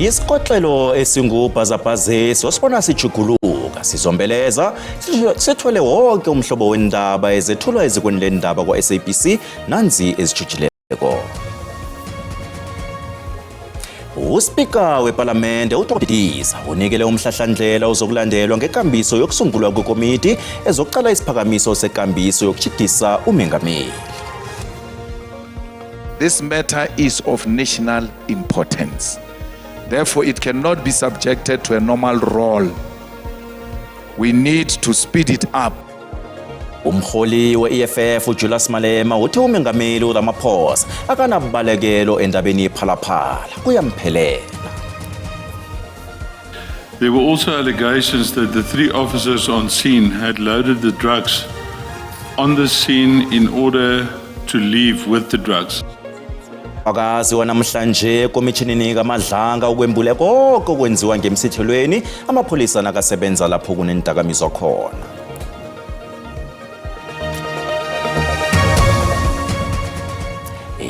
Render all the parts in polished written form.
Isikotlelo esingubhazabhazesi osibona sijuguluka sizombeleza sithwele wonke umhlobo wendaba ezethulwa ezikweni lendaba kwa-SABC nanzi ezijujileko. Uspika wePalamende uThokozisa unikele umhlahlandlela ozokulandelwa ngekambiso yokusungulwa kwekomiti ezokuqala isiphakamiso sekambiso yokutjhidisa umengameli. This matter is of national importance. Therefore, it cannot be subjected to a normal role. We need to speed it up. Umholi we-EFF uJulius Malema uthi umengameli uRamaphosa akanabubalekelo endabeni yephalaphala kuyamphelela. There were also allegations that the three officers on scene had loaded the drugs on the scene in order to leave with the drugs. Akaziwa namhlanje ekomitjhinini kaMadlanga ukwembule konke okwenziwa ngemsithelweni amapholisa nakasebenza lapho kunendakamizwa khona.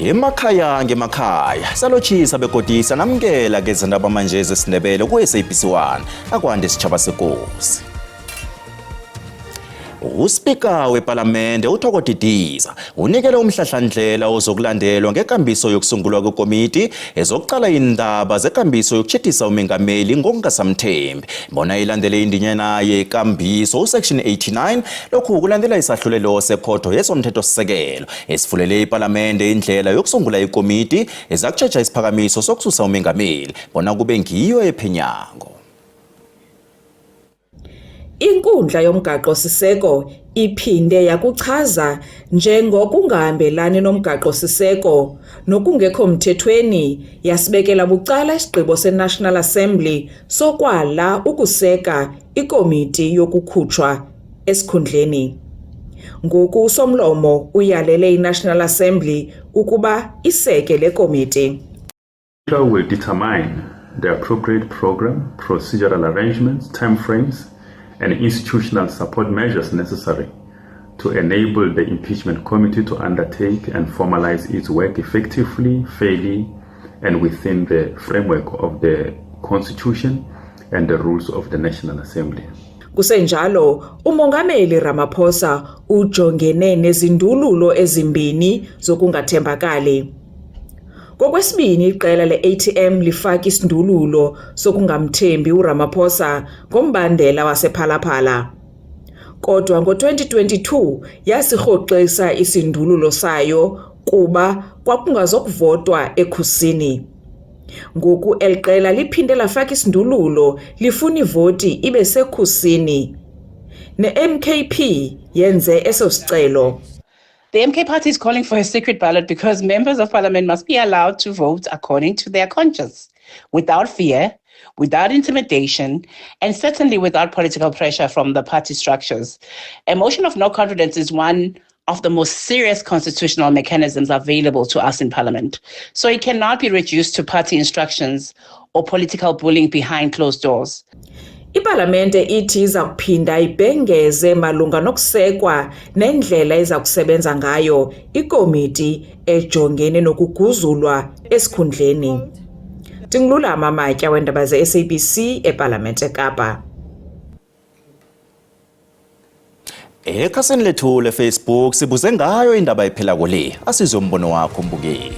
Emakhaya ngemakhaya salotshisa begodisa namukela kezindaba manje zesiNdebele ku-SABC 1 akwande sitjhaba sekosi. Uspika wePalamende uThoko Didiza unikele umhlahlandlela ozokulandelwa ngekambiso yokusungulwa kwekomiti ezokuqala indaba zekambiso yokutjhidisa umengameli ngokungasamthembi bona ilandele indinyana yekambiso usection 89. Lokhu kulandela isahlulelo sekhotho yezomthethosisekelo esivulele iPalamende indlela yokusungula ikomiti ezakutjheja isiphakamiso sokususa umengameli bona kube ngiyo ephenyango. Inkundla yoMgaqo-siseko iphinde yakuchaza njengokungahambelani nomgaqo-siseko nokungekho mthethweni yasibekela bucala isigqibo seNational Assembly sokwala ukuseka ikomiti yokukhutshwa esikhundleni. Ngoku uSomlomo uyalele iNational Assembly ukuba iseke le komiti. Will determine the appropriate program, procedural arrangements, timeframes, and institutional support measures necessary to enable the impeachment committee to undertake and formalize its work effectively, fairly, and within the framework of the Constitution and the rules of the National Assembly. Kusenjalo, uMongameli Ramaphosa ujongene nezindululo ezimbini zokungathembakali. Kokwesibini iqela le-ATM lifaka isindululo sokungamthembi uRamaphosa ngombandela wasePhalaphala. Kodwa ngo-2022 yasirhoxisa isindululo sayo kuba kwakungazokuvotwa ekhusini. Ngoku eli qela liphinde lafaka isindululo lifuna ivoti ibe sekhusini. Ne-MKP yenze eso sicelo. The MK Party is calling for a secret ballot because members of parliament must be allowed to vote according to their conscience, without fear, without intimidation, and certainly without political pressure from the party structures. A motion of no confidence is one of the most serious constitutional mechanisms available to us in parliament. So it cannot be reduced to party instructions or political bullying behind closed doors. Ipalamente ithi iza kuphinda ibhengeze malunga nokusekwa nendlela eza kusebenza ngayo ikomiti ejongene nokuguzulwa esikhundleni. Ndingululama Matya weendaba ze-SABC ePalamente eKapa. Ekhasini lethu leFacebook sibuze ngayo indaba ephela kule. Asizwe umbono wakho mbukeli.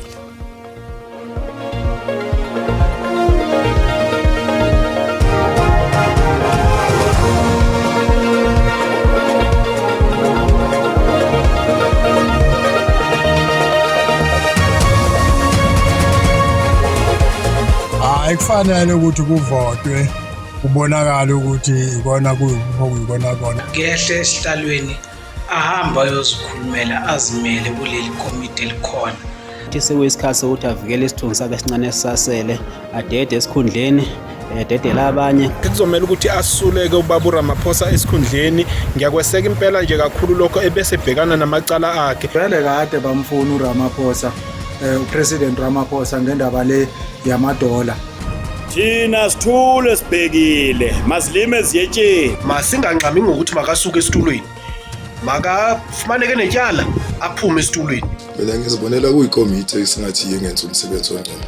Hayi, kufanele ukuthi kuvotwe kubonakala ukuthi ikona kuyikona kona. Kehle esihlalweni ahamba ayozikhulumela azimele kuleli komiti elikhona. Sekuyisikhathi sokuthi avikele isithunzi sakhe esincane esisasele, adede esikhundleni, ededela abanye. Kuzomela ukuthi asuleke ubaba uRamaphosa esikhundleni. Ngiyakweseka impela nje kakhulu lokho ebese ebhekana namacala akhe. Vele kade bamfuna uRamaphosa, uPresident Ramaphosa ngendaba le yamadola. Thina sithule sibhekile, mazilime ziyetsheni. Masingangxami ngokuthi makasuke esitulweni, makafumaneke netyala aphume esitulweni. Mina ngizibonela kuyikomiti esingathi yengenza umsebenzi ongcono.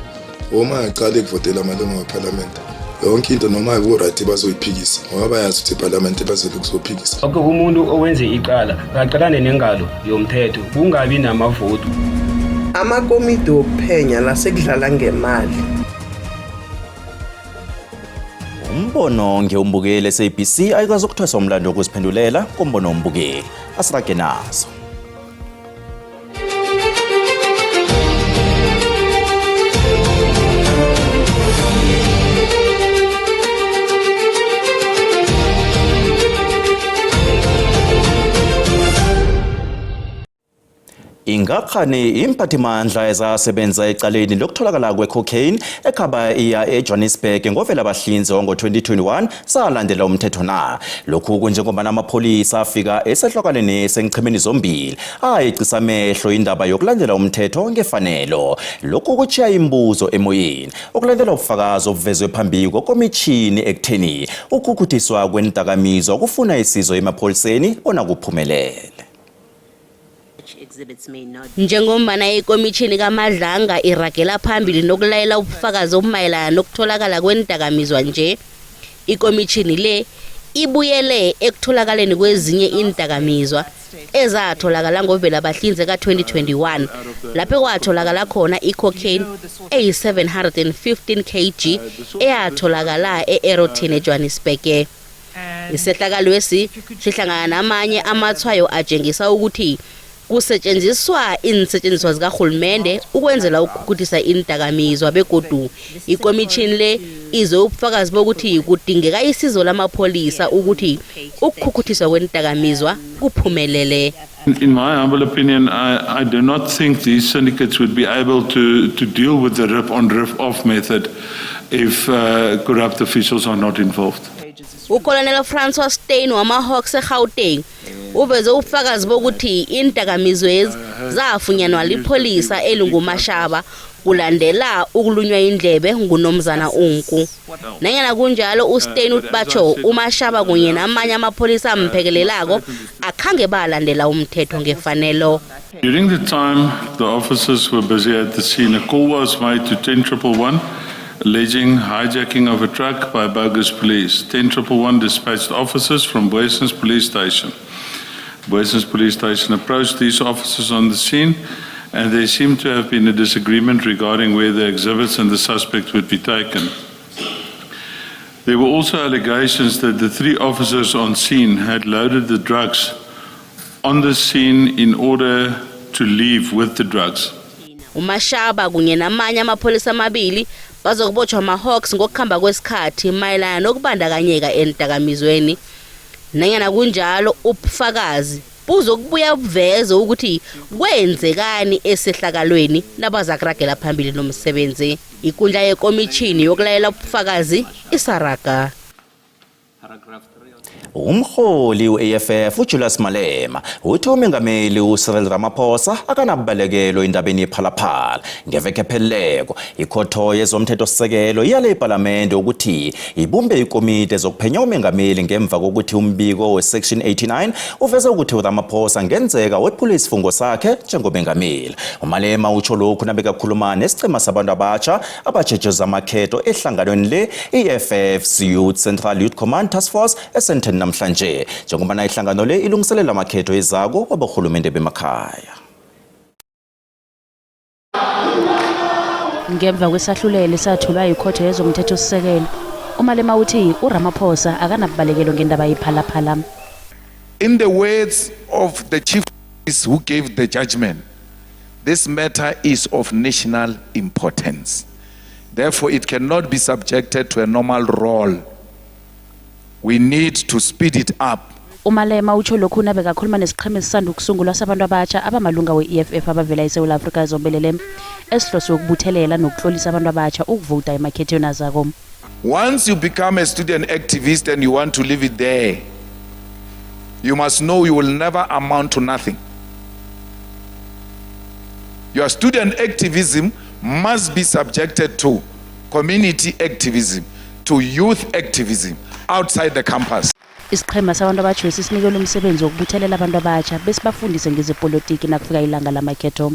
Uma ngaqala ukuvotela amalungu wephalamende, yonke into noma iku-right bazoyiphikisa ngoba bayazi ukuthi iphalamende bazele ukuzophikisa. Wonke umuntu owenze icala kaqalane nengalo yomthetho, kungabi namavoti. Amakomidi wokuphenya la sekudlala ngemali. Umbono ngewumbukeli SABC ayikwazi ukuthweswa umlando wokuziphendulela kumbono wombukeli. Asirage nazo. Ingakhani imphathimandla ezasebenza ecaleni lokutholakala kwe-cocaine ekhaba iya eJohannesburg ngovela bahlinze wango-2021 salandela umthetho na. Lokhu kunjengoba namapholisa afika esehlwakaleni sengichemeni zombili ayecisa amehlo indaba yokulandela umthetho ngefanelo. Lokhu kutshiya imibuzo emoyeni ukulandela ubufakazi obuvezwe phambi kokomishini ekutheni ukukhukhuthiswa kwendakamizwa kufuna isizo emapholiseni bona kuphumelele. Njengombana iKomitjhini kaMadlanga iragela phambili nokulayela ubufakazi obumayelana nokutholakala kweendakamizwa nje, ikomitjhini le ibuyele ekutholakaleni kwezinye iindakamizwa ezatholakala ngoVelabahlinze ka-2021 lapho kwatholakala khona i-cocaine eyi-715 kg eyatholakala e-Aeroton eJohannesburg. Isehlakalwesi sihlangana namanye amatshwayo atjengisa ukuthi kusetjenziswa iinsetjenziswa zikarhulumende ukwenzela ukukhukhutisa iindakamizwa begodu ikomitjhini le izwe ubufakazi bokuthi kudingeka isizo lamapholisa ukuthi ukukhukhutiswa kweendakamizwa kuphumelele. In my humble opinion, I do not think these syndicates would be able to deal with the rip-on, rip-off method if corrupt officials are not involved. UKolonela Francois Steyn wama-Hawks eGauteng uveze ubufakazi bokuthi iindakamizwezi zafunyanwa lipholisa elinguMashaba kulandela ukulunywa indlebe ngunomzana Unku. Nanyana kunjalo uSteyn uthi batsho uMashaba kunye namanye amapholisa amphekelelako akhange balandela umthetho ngefanelo. During the time the officers were busy at the scene, a call was made to 10111 alleging hijacking of a truck by bogus police. 10111 dispatched officers from Booysens Police Station. Booysens Police Station approached these officers on the scene, and there seemed to have been a disagreement regarding where the exhibits and the suspect would be taken. There were also allegations that the three officers on scene had loaded the drugs on the scene in order to leave with the drugs. UMashaba kunye namanye amapholisa amabili bazokubotshwa ama-Hawks ngokukhamba kwesikhathi mayelana nokubandakanyeka enidakamizweni. Nanyana kunjalo ubufakazi buzokubuya buveze ukuthi kwenzekani esehlakalweni nabazakuragela phambili nomsebenzi. Ikundla yekomitjhini yokulayela ubufakazi isaraga. Umholi we-EFF uJulius Malema uthi umengameli uCyril Ramaphosa akanabubalekelo indabeni yePhalaphala. Ngeveke epheleleko ikhotho yezomthethosisekelo iyale ipalamende ukuthi ibumbe ikomiti ezokuphenya umengameli ngemva kokuthi umbiko we-Section 89 uveze ukuthi uRamaphosa ngenzeka wephule isifungo sakhe njengomengameli. UMalema utsho lokhu nabekakhuluma nesicema sabantu abatsha abajeje amakhetho ehlanganweni le i-EFF Youth Central Youth Command Task Force eSandton namhlanje, njengoba ihlangano le ilungiselela amakhetho ezako waborhulumende bemakhaya. Ngemva kwesahlulelo esathulwa yikhotho yezomthethosisekelo, uMalema uthi uRamaphosa akanabubalekelo ngendaba yePhalaphala. In the words of the chief who gave the judgment, this matter is of national importance. Therefore, it cannot be subjected to a normal role. We need to speed it up. UMalema utsho lokhu nabekakhuluma nesiqhema esisanda ukusungulwa sabantu abatsha abamalunga we-EFF abavela eSewula Afrika zombelele, esihloswe ukubuthelela nokuhlolisa abantu abatsha ukuvota emakhethweni azako. Once you become a student activist and you want to leave it there, you must know you will never amount to nothing. Your student activism must be subjected to community activism, to youth activism outside the campus. Isiqhema sabantu abatsha sisinikelwe umsebenzi wokubuthelela abantu abatsha besibafundise ngezepolitiki nakufika ilanga lamakhetho.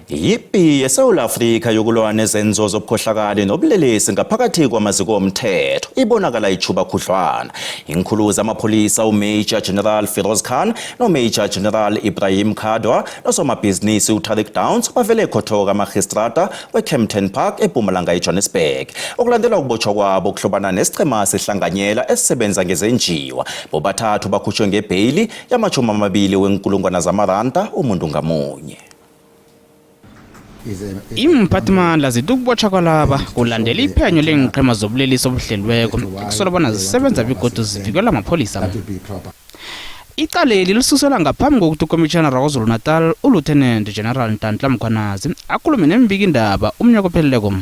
Yipi yeSouth Africa yokulwa nezenzo zobukhohlakali nobulelesi ngaphakathi kwamaziko omthetho ibonakala ichuba khudlwana. Inkhulu zamapholisa uMajor General Firoz Khan noMajor General Ibrahim Kadwa nosomabhizinisi uTariq Downs bavele ekhotho kaMagistrata weKempton Park eMpumalanga eJohannesburg. Okulandela ukubotshwa kwabo kuhlobana nesichema sehlanganyela esisebenza ngezenjiwa. Bobathathu bakhutshwe ngebheyili yama-20 wenkulungwana zamaranda umuntu ngamunye. Iimphathimandla zithi ukubotjhwa kwalaba kulandela iphenyo leenqhema zobulelesi obuhleliweko ekusolwa bona zisebenza begodu zivikelwa mapholisa. Icaleli lisuselwa ngaphambi kokuthi uKomitjhinara KwaZulu-Natal uLieutenant General Nhlanhla Mkhwanazi akhulume nembikindaba umnyaka ophelileko.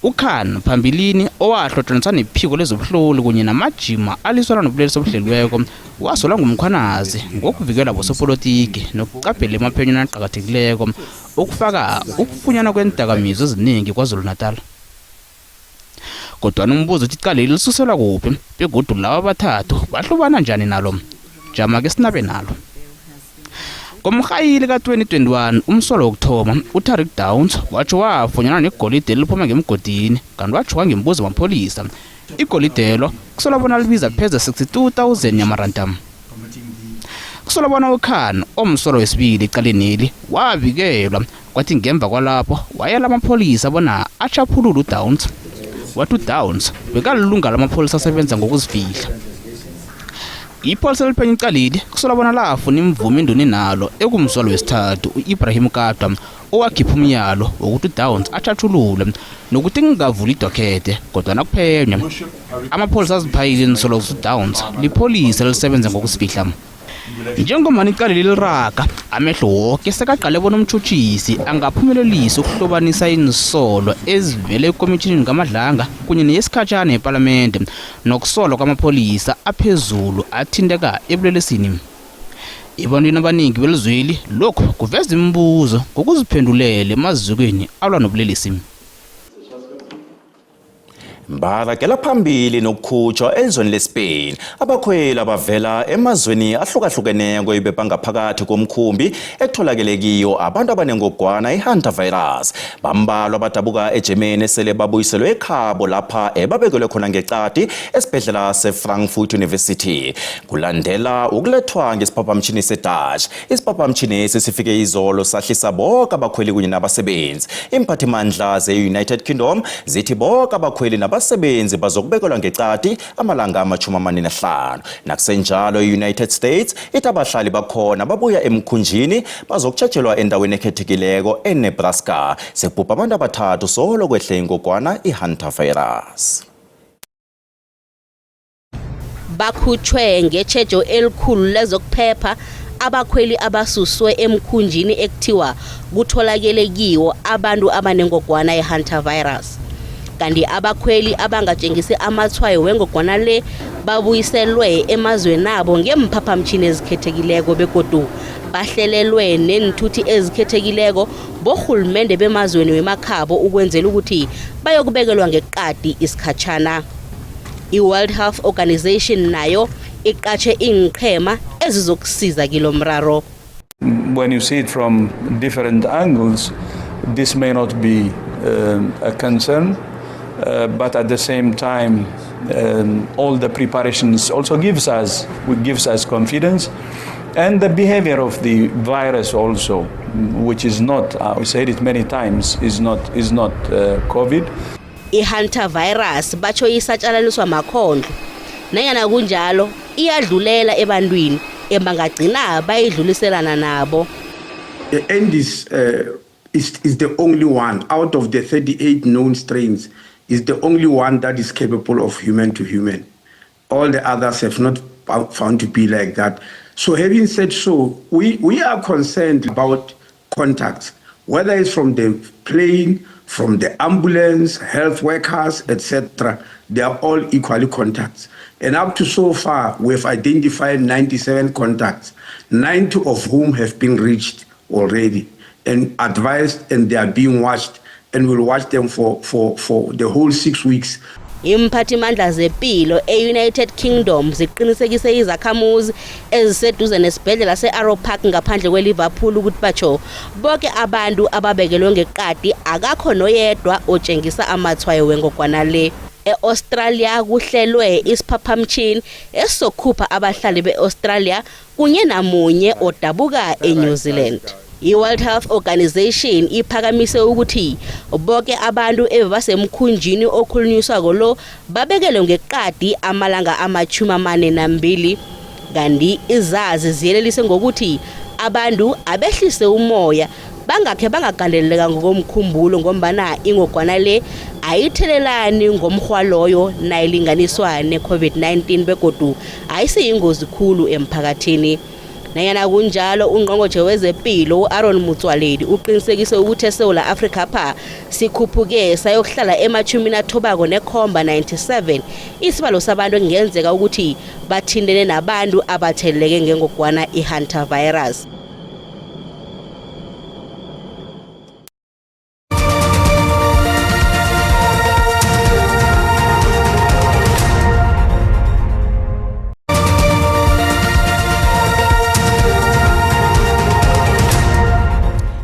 UKhan phambilini owahlotjaniswa nephiko lezobuhloli kunye namajima aliswana nobulelesi obuhleliweko wasolwa nguMkhwanazi ngokuvikelwa bosopolitiki nokuqabhela emaphenyweni aqakathekileko ukufaka ukufunyanwa kweendakamizwa eziningi KwaZulu-Natal. Kodwana umbuzo uthi icaleli lisuselwa kuphi begodu laba abathathu bahlobana njani nalo? Jama ke sinabe nalo. Ngomrhayili ka-2021 umsolo wokuthoma uTariq Downs watsho wafunyanwa negolide eliphuma ngemgodini kanti watshuka ngembuzo wamapholisa. Igolidelo kusolwa bona libiza pheze 62,000 yamaranda. Kusolwa bona uKhan omsolo wesibili ecaleni wabikelwa kwathi ngemva kwalapho wayela amapholisa bona achaphulule uDowns. Wathi uDowns bekalilunga lamapholisa asebenza ngokuzifihla. Ipholisa eliphenya icaleli kusolwa bona lafuna imvume induna nalo ekumsolo wesithathu u-Ibrahim Kadwa owakhipha umyalo wokuthi uDowns achathululwe nokuthi ngingavuli idokhethe kodwa nakuphenywa amapholisa aziphayile insolo zokuthi uDowns lipholisa elisebenza ngokuzifihla. Njengombana icala liliraga amehlo woke sekaqale bona umtshutshisi angaphumelelisa ukuhlobanisa iinsolo ezivele ekomitjhinini kaMadlanga kunye neyesikhatjhana yepalamende nokusolwa kwamapholisa aphezulu athinteka ebulelesini. Ebantwini abaningi belizweli lokhu kuveza imibuzo ngokuziphendulela emazikweni alwa nobulelesi. Baragela phambili nokukhutshwa elizweni leSpain abakhweli abavela emazweni ahlukahlukeneko ibebangaphakathi komkhumbi ekutholakele kiyo abantu abanengogwana i-hantavirus. Bambalwa abadabuka eGermany esele babuyiselwe ekhabo lapha ebabekelwe khona ngecadi esibhedlela se-Frankfurt University kulandela ukulethwa ngesiphaphamtjhini seDutch. Isiphaphamtjhinesi sifike izolo sahlisa boke abakhweli kunye nabasebenzi. Iimphathimandla ze-United Kingdom zithi boke abakhweli nabasebenzi bazokubekelwa ngecadi amalanga ama-45. Nakusenjalo i-United States ithi abahlali bakhona babuya emkhunjini bazokutjhejelwa endaweni ekhethekileko eNebraska. Sekubhubha abantu abathathu solo kwehle ingogwana i-hantavirus. Bakhutjhwe ngetjhejo elikhulu lezokuphepha abakhweli abasuswe emkhunjini ekuthiwa kutholakele kiwo abantu abanengogwana ye-hantavirus. Kanti abakhweli abangatjengisi amatshwayo wengogwana le babuyiselwe emazwenabo ngeemphaphamtjhini ezikhethekileko begodu bahlelelwe neenthuthi ezikhethekileko borhulumende bemazweni wemakhabo ukwenzela ukuthi bayokubekelwa ngeqadi isikhatjhana. I-World Health Organization nayo iqatjhe iinqhema ezizokusiza kilomraro. When you see it from different angles, this may not be a concern, but at the same time, all the preparations also gives us confidence, and the behavior of the virus also, which is not, we said it many times, is not COVID. I-hantavirus batsho isatshalaliswa makhondlo. Nanyana kunjalo, iyadlulela ebantwini ebangagcina bayidluliselana nabo. The Andes is the only one out of the 38 known strains, is the only one that is capable of human to human. All the others have not found to be like that. So having said so, we are concerned about contacts, whether it's from the plane, from the ambulance, health workers, etc. They are all equally contacts. And up to so far, we have identified 97 contacts, 90 of whom have been reached already and advised, and they are being watched, and we'll watch them for the whole 6 weeks. Imphathimandla zepilo e-United Kingdom ziqinisekise izakhamuzi eziseduze nesibhedlela se-Arrow Park ngaphandle kwe-Liverpool ukuthi batsho boke abantu ababekelwe ngeqadi akakho noyedwa otshengisa amatshwayo wengogwana le. E-Australia kuhlelwe isiphaphamtjhini esizokhupha abahlali be-Australia kunye namunye odabuka eNew Zealand. I-World Health Organization iphakamise ukuthi boke abantu ebebasemkhunjini okhulunyiswako lo babekelwe ngeqadi amalanga ama-42 kanti izazi ziyelelise ngokuthi abantu abehlise umoya bangakhe bangagandeleleka ngokomkhumbulo ngombana ingogwana le ayithelelani ngomrhwa loyo nayilinganiswa ne-COVID-19 begodu ayisiyingozi khulu emphakathini. Nanyana kunjalo ungqongqotjhe wezepilo u-Aaron Motsoaledi uqinisekise ukuthi eSewula Afrika pha sikhuphuke sayokuhlala emachumini athobako nekhomba 97 isibalo sabantu ekungenzeka ukuthi bathintene nabantu abatheleleke ngengogwana i-hantavirus.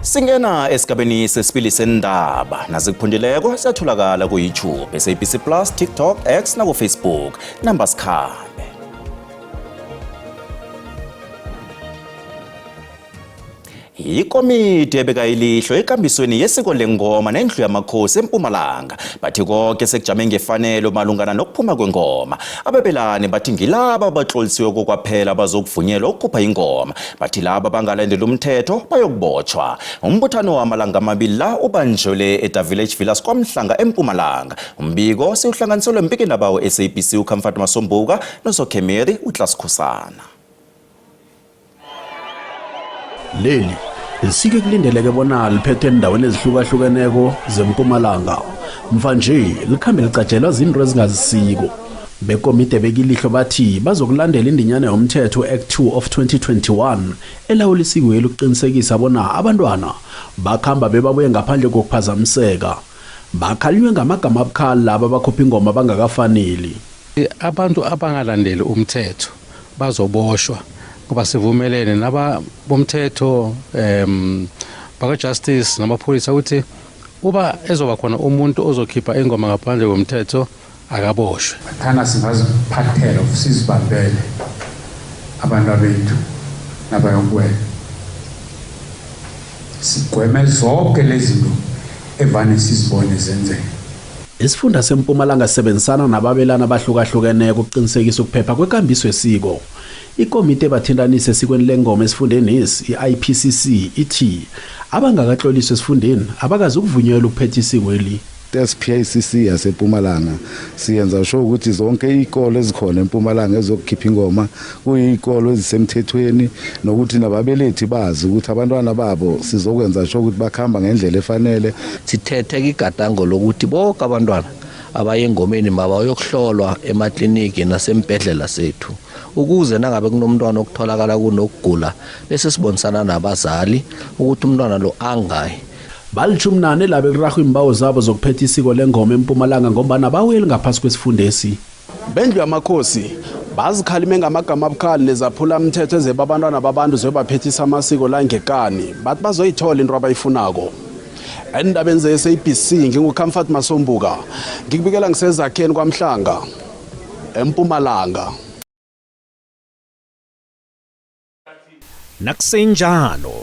Singena esigabeni sesibili sendaba nazikuphundileko siyatholakala ku-YouTube, SABC Plus, TikTok, X naku-Facebook. Namba sikhambe. Ikomiti ebeka ilihlo ekambisweni yesiko lengoma nendlu yamakhosi eMpumalanga bathi konke sekujame ngefanelo malungana nokuphuma kwengoma. Ababelani bathi ngilaba abatlolisiwe kokwaphela abazokuvunyelwa ukukhupha ingoma. Bathi laba bangalandeli umthetho bayokubotshwa. Umbuthano wamalanga amabili la ubanjelwe eDa Village Villas kwaMhlanga eMpumalanga. Umbiko siwuhlanganiselwe mbikindaba we-SABC uComfort Masombuka noSokhemeri uTlas Khosana. Leli lisiko ekulindeleke bona liphethwe endaweni ezihlukahlukeneko zempumalanga. Mva nje likhambe licatshelwa zinto ezingazisiko. Bekomiti ebekilihlo bathi bazokulandela indinyana yomthetho Act 2 of 2021 elawula isikweli ukuqinisekisa bona abantwana bakhamba bebabuye ngaphandle kokuphazamiseka. Bakhalinywe ngamagama abukhali laba abakhupha ingoma bangakafaneli. Abantu abangalandeli umthetho bazoboshwa ngoba sivumelene naba bomthetho um baka-justice namapholisa ukuthi uba ezoba khona umuntu ozokhipha ingoma ngaphandle komthetho akaboshwe. Thana singaziphathela sizibambele abantu bethu nabayokuwela sigweme zonke lezi zinto evane sizibone zenzeka. Isifunda seMpumalanga sisebenzisana nababelani abahlukahlukeneko ukuqinisekisa ukuphepha kwekambiso yesiko. Ikomiti ebathintanisa esikweni lengoma esifundenesi, i-IPCC, ithi abangakatloliswa esifundeni abakazi ukuvunyelwa ukuphetha isikweli. SPICC yaseMpumalanga siyenza sure ukuthi zonke izikolo ezikhona eMpumalanga ezokukhipha ingoma kuyizikolo ezisemthethweni nokuthi nababelethi bazi ukuthi abantwana babo sizokwenza sure ukuthi bakhamba ngendlela efanele. Sithethe igadango lokuthi bonke abantwana abaye engomeni mabayokuhlolwa emakliniki nasembhedlela sethu ukuze nangabe kunomntwana okutholakala kunokugula bese sibonisana nabazali ukuthi umntwana lo angayi. Balitjhumi nane laba ekurarhwa iimbawo zabo zokuphetha isiko lengoma eMpumalanga ngombana baweli ngaphasi kwesifundesi. Bendlu yamakhosi bazikhalime ngamagama abukhali nezaphula mthetho ezeba abantwana babantu ziyobaphethisa amasiko la ngekani bathi bazoyithola into abayifunako. Endabeni ze-SABC nginguComfort Masombuka ngikubikela ngisezakheni kwaMhlanga eMpumalanga. Nakusenjalo,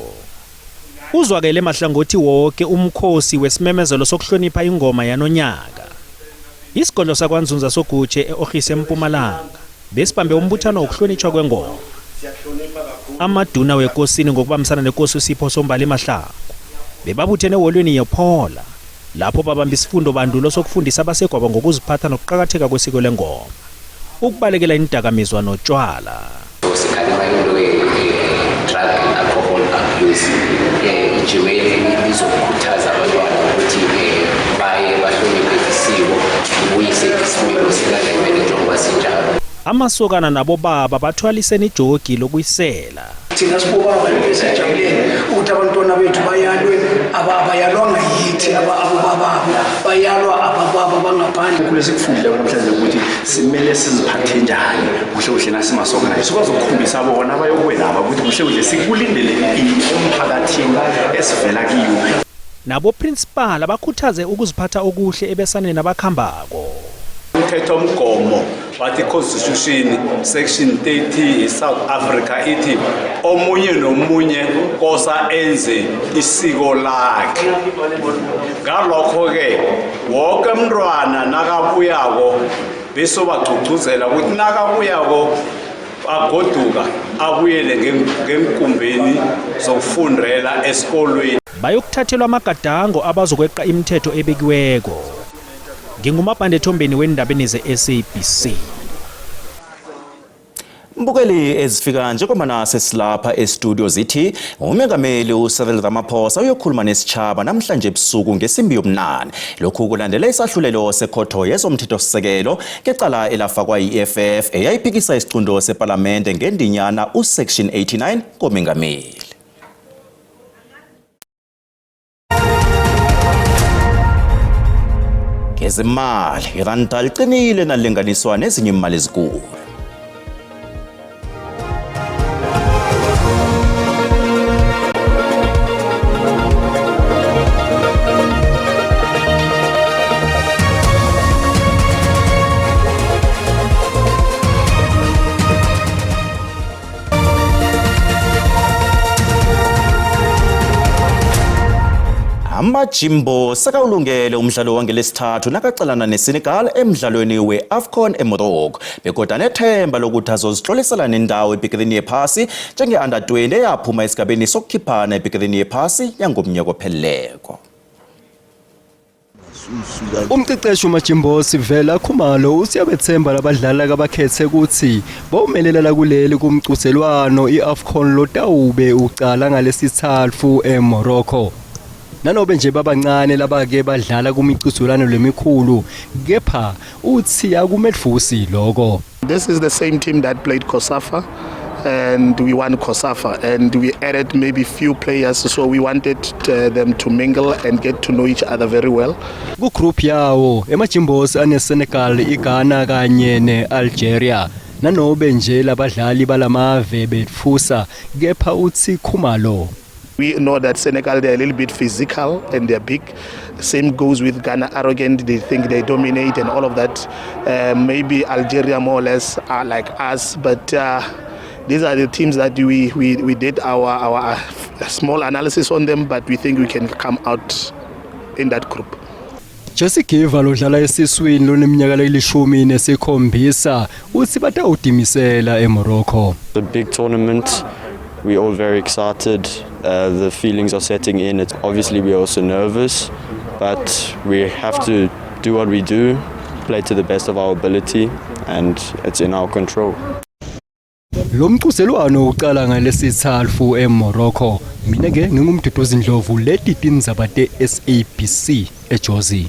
uzwakele mahlangothi woke umkhosi wesimemezelo sokuhlonipha ingoma yanonyaka. Isigodlo sakwaNzunza Sogutshe e-Orhise eMpumalanga besibambe umbuthano wokuhlonitshwa kwengoma. Amaduna wekosini ngokubambisana nekosi uSipho Sombali Mahlangu bebabuthene eholweni yePhola lapho babamba isifundo bandulo sokufundisa abasegwabo ngokuziphatha nokuqakatheka kwesiko lengoma, ukubalekela iindakamizwa notshwala. Sikhalima into ye-drug and alcohol abuse. Ijimeli lizokhuthaza abantwana ukuthi baye bahloniphe isiko, ibuyise isimilo sikaNdebele njengoba sinjalo. Amasokana nabobaba bathwalisene ijogi lokuyisela. Thina sibobaba esijabulele ukuthi abantwana bethu bayalwe. Abayalwanga yithi abobababo, bayalwa abababo bangaphandle. Kule sikufundile namhlanje ukuthi simele siziphathe njani kuhle kuhle nasimasokana, sikwazi ukukhombisa bona abayokwelaba ukuthi kuhle kuhle sikulindele ini emphakathini esivela kiyo. Naboprinsipala bakhuthaze ukuziphatha okuhle ebesaneni abakhambako. Umthethomgomo wathi constitution section 30 eSouth Africa ithi omunye nomunye kosa enze isiko lakhe. Ngalokho-ke woke mntwana nakabuyako besobagcugcuzela ukuthi nakabuyako agoduka abuyele ngenkumbeni zokufundela esikolweni. Bayokuthathelwa amagadango abazokweqa imithetho ebekiweko. Ngingumabhande ethombeni wendabeni ze-SABC. Mbukeli, ezifika njengoba sesilapha e-studio zithi umengameli uCyril Ramaphosa uyokhuluma nesitjhaba namhlanje ebusuku ngesimbi yobunane. Lokhu kulandela isahlulelo sekhotho yezomthethosisekelo ngecala elafakwa yi-EFF eyayiphikisa isiqundo sepalamende ngendinyana usection 89 komengameli. Ngezimali, iranda liqinile nalinganiswa nezinye imali ezikulu. Amajimbo sekawulungele umdlalo wangelesithathu nakacalana neSenegal emdlalweni we-AFCON eMorocco, begodu anethemba lokuthi azozihlolisela nendawo ebhikirini yephasi njenge-under 20 eyaphuma esigabeni sokukhiphana ebhikirini yephasi yangomnyaka opheleleko. Umqeqeshi uMajimbosi Vela Khumalo usiyabethemba labadlali abakhethe ukuthi bawumelela kuleli kumcuselwano iAfcon lotawube ucala ngalesithathu eMorocco. Nanobe nje babancane labake badlala kumicuselwano lemikhulu, kepha uthi akumetfusi lokho. This is the same team that played COSAFA, and we won COSAFA, and we added maybe few players, so we wanted them to mingle and get to know each other very well. Ku group yawo emaJimbos ane Senegal, iGhana kanye neAlgeria. Nanobe nje labadlali balamave betfusa, kepha uthi Khumalo, We know that Senegal, they're a little bit physical and they're big. Same goes with Ghana, arrogant, they think they dominate and all of that. Maybe Algeria more or less are like us, but these are the teams that we did our small analysis on them, but we think we can come out in that group. Jesse Giver lodlala esiswini loneminyaka leli-17 uthi batawudimisela eMorocco. The big tournament, we're all very excited. The feelings are setting in. It's obviously we're also nervous, but we have to do what we do, play to the best of our ability, and it's in our control. Lo mcuselwano uqala ngalesithathu eMorocco. Mina ke ngingumduduzi Ndlovu, leti tindzaba te-SABC eJozi.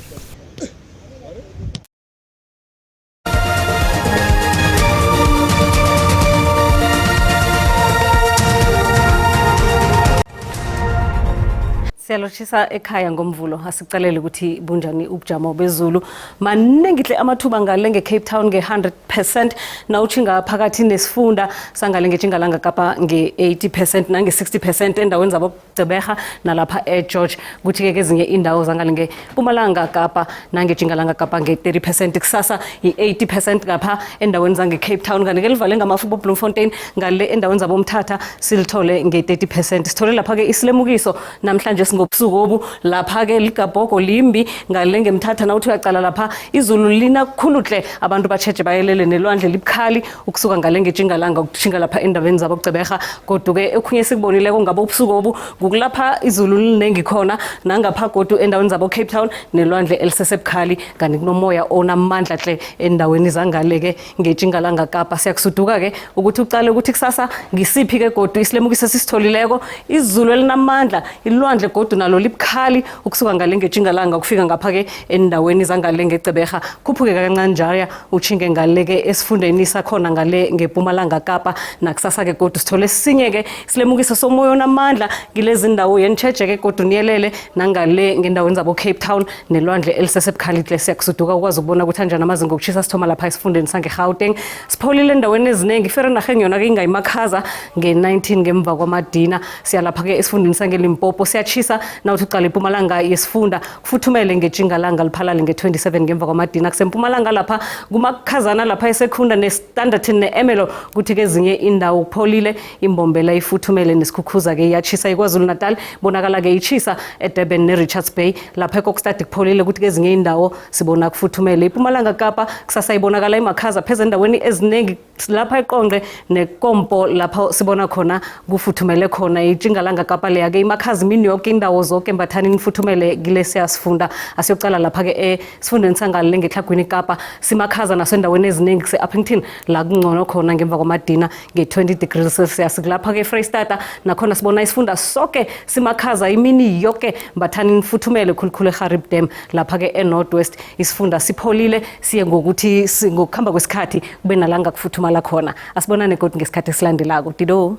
Siyalotshisa ekhaya ngomvulo. Asicalele ukuthi bunjani ubujamo bezulu. Maningi hle amathuba ngale nge-Cape Town nge-100%, nawutshinga phakathi nesifunda sangale ngetjingalanga Kapa nge-80% nange-60% endaweni zabo Gqeberha nalapha eGeorge. Kuthi-ke kezinye indawo zangale ngeMpumalanga Kapa nangetjingalanga Kapa nge-30%. Kusasa i-80% ngapha endaweni zange-Cape Town, kanti-ke livale ngamafu boBloemfontein. Ngale endaweni zabomthatha silithole nge-30%. Sithole lapha-ke isilemukiso namhlanje singobusuku obu lapha-ke ligabhogo limbi ngale ngemthatha. Nawuthi uyacala lapha izulu lina kukhulu hle, abantu batjheje bayelele nelwandle libukhali ukusuka ngale ngetjingalanga ukutjhinga lapha endaweni zabo Gqeberha. Kodwa-ke okhunye esikubonileko ngabo ubusuku obu kukulapha izulu linengi khona nangapha godu endaweni zabo Cape Town nelwandle elisesebukhali, kanti kunomoya onamandla hle endaweni zangale-ke ngetjingalanga Kapa. Siyakusuduka-ke ukuthi ucale ukuthi kusasa ngisiphi-ke godu isilemukiso esisitholileko. Izulu elinamandla, ilwandle godu. godu nalo libukhali ukusuka ngale ngetjingalanga ukufika ngapha-ke endaweni zangale ngeceberha khuphuke kancane njaya utshinge ngale-ke esifundeni sakhona ngale ngepumalanga kapa. Nakusasa-ke godu sithole esinye-ke silemukiso somoya onamandla kilezi ndawo, yenitshejeke godu niyelele nangale ngendaweni zabo-Cape Town nelwandle elisesebukhali. Siyakusuduka ukwazi ukubona ukuthi anjani amazinga okuchisa. Sithoma lapha esifundeni sange-Gauteng, sipholile endaweni eziningi. Ivereeniging yona-ke ingayimakhaza nge-19 ngemva kwamadina. Siyalapha-ke esifundeni sangeLimpopo, siyachisa nawuthi uqala ipumalanga yesifunda, kufuthumele ngetjingalanga, liphalale nge-27 ngemva kwamadina. Kusempumalanga lapha kumakhazana lapha esekhunda neStanderton ne-Ermelo, kuthi kezinye indawo kupholile. Imbombela ifuthumele, nesikhukhuza-ke iyachisa. IKwaZulu Natal bonakala-ke ichisa eDurban ne-Richards Bay. Lapha eKokstad kupholile, kuthi kezinye indawo sibona kufuthumele. Ipumalanga Kapa kusasa ibonakala imakhaza pheze endaweni eziningi, lapha eQonce neKompo lapho sibona khona kufuthumele khona. Itshingalanga Kapa leya-ke imakhaza imini yoke, indawo zonke mbathani nifuthumele kilesiya sifunda. Asiyocala lapha-ke esifundeni sangale ngetlhagwini Kapa, simakhaza naso endaweni eziningi. Kuse-Upington la kungcono khona ngemva kwamadina nge-20 degrees Celsius. Kulapha-ke eFreyistata nakhona sibona isifunda soke simakhaza imini yoke, mbathani nifuthumele khulukhulu eGariep Dam. Lapha-ke e-North West isifunda sipholile, siye ngokuthi ngokuhamba kwesikhathi kube nalanga kufuthumala khona. Asibonane godu ngesikhathi esilandelako. Dido.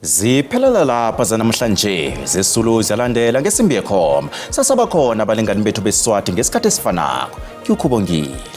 Ziphelela lapha zanamhlanje. Zesulu ziyalandela ngesimbi yekhomba. Sasaba khona abalingani bethu beSiswati ngesikhathi esifanako. Ngiwukhubongile.